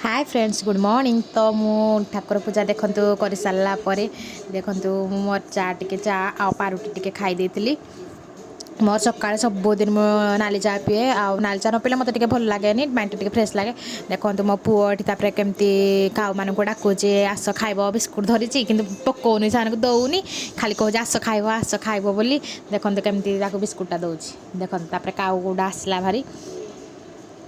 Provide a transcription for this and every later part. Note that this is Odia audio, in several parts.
ହାଏ ଫ୍ରେଣ୍ଡସ୍, ଗୁଡ଼୍ ମର୍ଣ୍ଣିଂ। ତ ମୁଁ ଠାକୁର ପୂଜା ଦେଖନ୍ତୁ କରିସାରିଲା ପରେ ଦେଖନ୍ତୁ ମୁଁ ମୋର ଚା ଟିକେ, ଚା ଆଉ ପାରୁଟି ଟିକେ ଖାଇ ଦେଇଥିଲି। ମୋର ସକାଳେ ସବୁଦିନ ମୁଁ ନାଲି ଚା ପିଏ ଆଉ ନାଲି ଚା ନ ପିଇଲେ ମୋତେ ଟିକେ ଭଲ ଲାଗେନି, ମାଇଣ୍ଡ ଟିକେ ଫ୍ରେଶ୍ ଲାଗେ। ଦେଖନ୍ତୁ ମୋ ପୁଅ ଏଠି ତାପରେ କେମିତି କାଉମାନଙ୍କୁ ଡାକୁଛି, ଆସ ଖାଇବ। ବିସ୍କୁଟ୍ ଧରିଛି କିନ୍ତୁ ପକଉନି, ସେମାନଙ୍କୁ ଦେଉନି, ଖାଲି କହୁଛି ଆସ ଖାଇବ, ଆସ ଖାଇବ ବୋଲି। ଦେଖନ୍ତୁ କେମିତି ତାକୁ ବିସ୍କୁଟ୍ଟା ଦେଉଛି। ଦେଖନ୍ତୁ ତାପରେ କାଉ ଗୁଡ଼ା ଆସିଲା ଭାରି,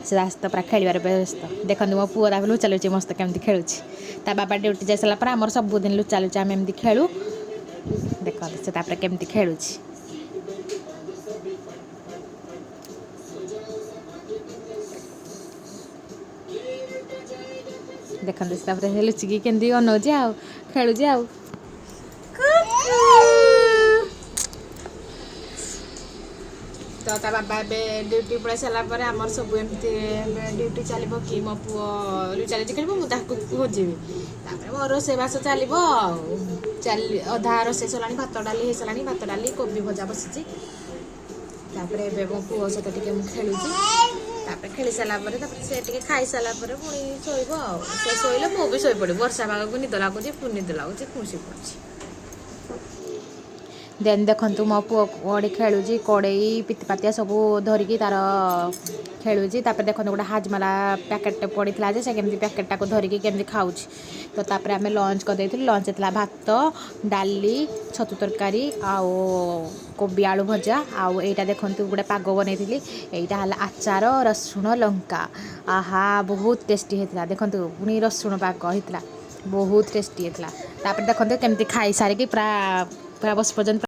ସେ ତା ପୁରା ଖେଳିବାରେ ବ୍ୟସ୍ତ। ଦେଖନ୍ତୁ ମୋ ପୁଅ ତାପରେ ଲୁଚା ଲୁଚି ମସ୍ତ କେମିତି ଖେଳୁଛି। ତା ବାବା ଡ୍ୟୁଟି ଯାଇସାରିଲା ପରେ ଆମର ସବୁଦିନ ଲୁଚା ଲୁଚି ଆମେ ଏମିତି ଖେଳୁ। ଦେଖନ୍ତୁ ସେ ତାପରେ କେମିତି ଖେଳୁଛି। ଦେଖନ୍ତୁ ସେ ତାପରେ ସେ ଲୁଚିକି କେମିତି ଅନଉଛି ଆଉ ଖେଳୁଛି ଆଉ। ତ ତା ବାବା ଏବେ ଡ୍ୟୁଟି ପଳେଇ ସାରିଲା ପରେ ଆମର ସବୁ ଏମିତି ଏବେ ଡ୍ୟୁଟି ଚାଲିବ କି ମୋ ପୁଅ ଲୁଚା ଲୁଚି ଖେଳିବ, ମୁଁ ତାକୁ ଖୋଜିବି, ତାପରେ ମୋ ରୋଷେଇବାସ ଚାଲିବ। ଆଉ ଚାଲି ଅଧା ରୋଷେଇ ସରିଲାଣି, ଭାତ ଡାଲି ହେଇସାରିଲାଣି, ଭାତ ଡାଲି କୋବି ଭଜା ବସିଛି। ତାପରେ ଏବେ ମୋ ପୁଅ ସହିତ ଟିକେ ମୁଁ ଖେଳୁଛି। ତାପରେ ଖେଳି ସାରିଲା ପରେ ତାପରେ ସେ ଟିକେ ଖାଇସାରିଲା ପରେ ପୁଣି ଶୋଇବ। ଆଉ ସେ ଶୋଇଲେ ମୁଁ ବି ଶୋଇପଡ଼ିବି। ବର୍ଷା ପାଗକୁ ନିଦ ଲାଗୁଛି, ପୁଣି ନିଦ ଲାଗୁଛି, ପୁଣି ଶୋଇପଡ଼ୁଛି। ଦେନ୍ ଦେଖନ୍ତୁ ମୋ ପୁଅ କଡ଼ି ଖେଳୁଛି, କଡ଼େଇ ପିତିପାତିଆ ସବୁ ଧରିକି ତାର ଖେଳୁଛି। ତାପରେ ଦେଖନ୍ତୁ ଗୋଟେ ହାଜମାଲା ପ୍ୟାକେଟ୍ଟେ ପଡ଼ିଥିଲା ଯେ ସେ କେମିତି ପ୍ୟାକେଟ୍ଟାକୁ ଧରିକି କେମିତି ଖାଉଛି। ତ ତାପରେ ଆମେ ଲଞ୍ଚ କରିଦେଇଥିଲୁ। ଲଞ୍ଚ ହେଇଥିଲା ଭାତ, ଡାଲି, ଛତୁ ତରକାରୀ ଆଉ କୋବି ଆଳୁ ଭଜା। ଆଉ ଏଇଟା ଦେଖନ୍ତୁ ଗୋଟେ ପାଗ ବନେଇଥିଲି, ଏଇଟା ହେଲା ଆଚାର, ରସୁଣ, ଲଙ୍କା। ଆହା, ବହୁତ ଟେଷ୍ଟି ହେଇଥିଲା। ଦେଖନ୍ତୁ ପୁଣି ରସୁଣ ପାଗ ହେଇଥିଲା, ବହୁତ ଟେଷ୍ଟି ହେଇଥିଲା। ତାପରେ ଦେଖନ୍ତୁ କେମିତି ଖାଇସାରିକି ପୁରା ପୁରା ବସି ପର୍ଯ୍ୟନ୍ତ।